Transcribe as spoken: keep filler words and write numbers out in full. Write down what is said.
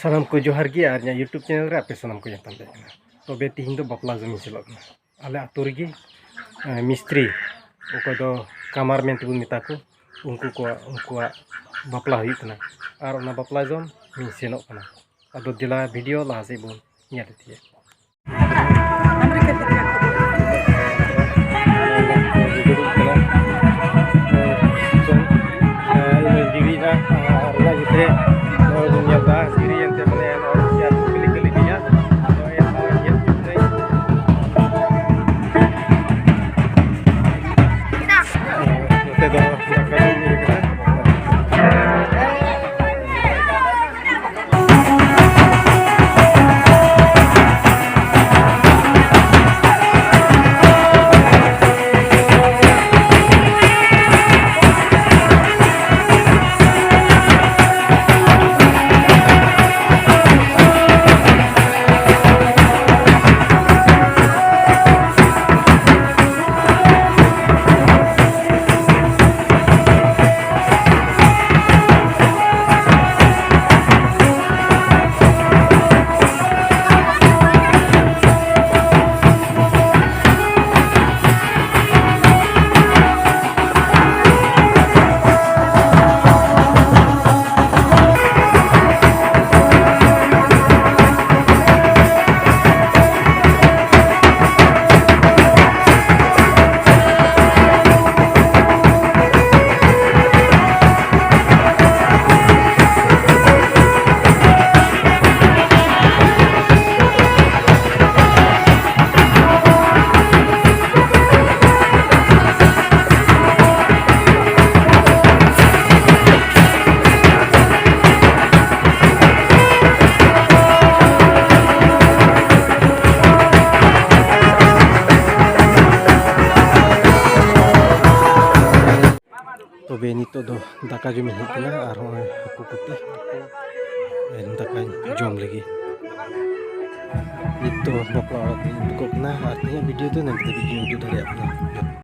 ᱥᱟᱱᱟᱢ ᱠᱚ ᱡᱚᱦᱟᱨ ᱜᱮ, ᱟᱨ ᱤᱧᱟᱹᱜ YouTube channel ᱨᱮ ᱟᱯᱮ ᱥᱟᱱᱟᱢ ᱠᱚ ᱧᱟᱯᱟᱢ ᱫᱟᱲᱮᱭᱟᱜ ᱠᱟᱱᱟ᱾ ᱛᱚᱵᱮ ᱛᱤᱦᱤᱧ ᱫᱚ ᱵᱟᱯᱞᱟ ᱡᱚᱢᱤᱧ ᱥᱮᱱᱚᱜ ᱠᱟᱱᱟ᱾ ᱟᱞᱮ ᱟᱹᱛᱩ ᱨᱮᱜᱮ, ᱮ, ᱢᱤᱥᱛᱨᱤ, ᱚᱠᱚᱭ ᱫᱚ ᱠᱟᱢᱟᱨ ᱢᱮᱱ ᱛᱮᱵᱚᱱ ᱢᱮᱛᱟ ᱠᱚ, ᱩᱱᱠᱩ ᱠᱚᱣᱟᱜ, ᱩᱱᱠᱩᱣᱟᱜ ᱵᱟᱯᱞᱟ ᱦᱩᱭᱩᱜ ᱠᱟᱱᱟ᱾ ᱟᱨ ᱚᱱᱟ ᱵᱟᱯᱞᱟ ᱡᱚᱢ ᱤᱧ ᱥᱮᱱᱚᱜ ᱠᱟᱱᱟ᱾ ᱟᱫᱚ ᱫᱮᱞᱟ video ᱞᱟᱦᱟ ᱥᱮᱫ ᱵᱚᱱ ᱧᱮᱞ ᱤᱫᱤᱭᱟ᱾ ᱡᱤᱣᱤ ᱨᱮᱱᱟᱜ ᱟᱨ ᱚᱱᱟ ᱜᱤᱫᱽᱨᱟᱹ ᱱᱚᱜᱼᱚᱭ ᱵᱚᱱ ᱧᱮᱞ ᱮᱫᱟ, ᱫᱷᱤᱨᱤ ᱮᱱᱛᱮ ᱢᱟᱱᱮ ᱱᱚᱜᱼᱚᱭ ᱪᱮᱭᱟᱨ ᱠᱚ ᱠᱷᱟᱹᱞᱤ ᱠᱷᱟᱹᱞᱤ ᱜᱮᱭᱟ᱾ ᱱᱚᱜᱼᱚᱭ ᱱᱚᱜᱼᱚᱭ ᱧᱮᱞ ᱦᱚᱪᱚ ᱵᱚᱱᱟᱹᱧ᱾ ᱱᱚᱛᱮ ᱫᱚ ᱫᱟᱠᱟ ᱡᱚᱢ ᱦᱩᱭ ᱠᱟᱱᱟ᱾ ᱛᱚᱵᱮ ᱱᱤᱛᱚᱜ ᱫᱚ ᱫᱟᱠᱟ ᱡᱚᱢᱤᱧ ᱦᱮᱡ ᱠᱟᱱᱟ ᱟᱨ ᱦᱚᱸᱜᱼᱚᱭ ᱦᱟᱹᱠᱩ ᱠᱚᱯᱤ ᱫᱟᱠᱟᱧ ᱡᱚᱢ ᱞᱟᱹᱜᱤᱫ᱾ ᱱᱤᱛ ᱫᱚ ᱵᱟᱯᱞᱟ ᱚᱲᱟᱜ ᱛᱮᱧ ᱩᱰᱩᱠᱚᱜ ᱠᱟᱱᱟ ᱟᱨ ᱛᱮᱦᱮᱧᱟᱜ video ᱫᱚ ᱱᱚᱸᱰᱮ ᱫᱷᱟᱹᱵᱤᱡ ᱜᱤᱧ ᱩᱫᱩᱜ ᱫᱟᱲᱮᱭᱟᱜ ᱠᱟᱱᱟ᱾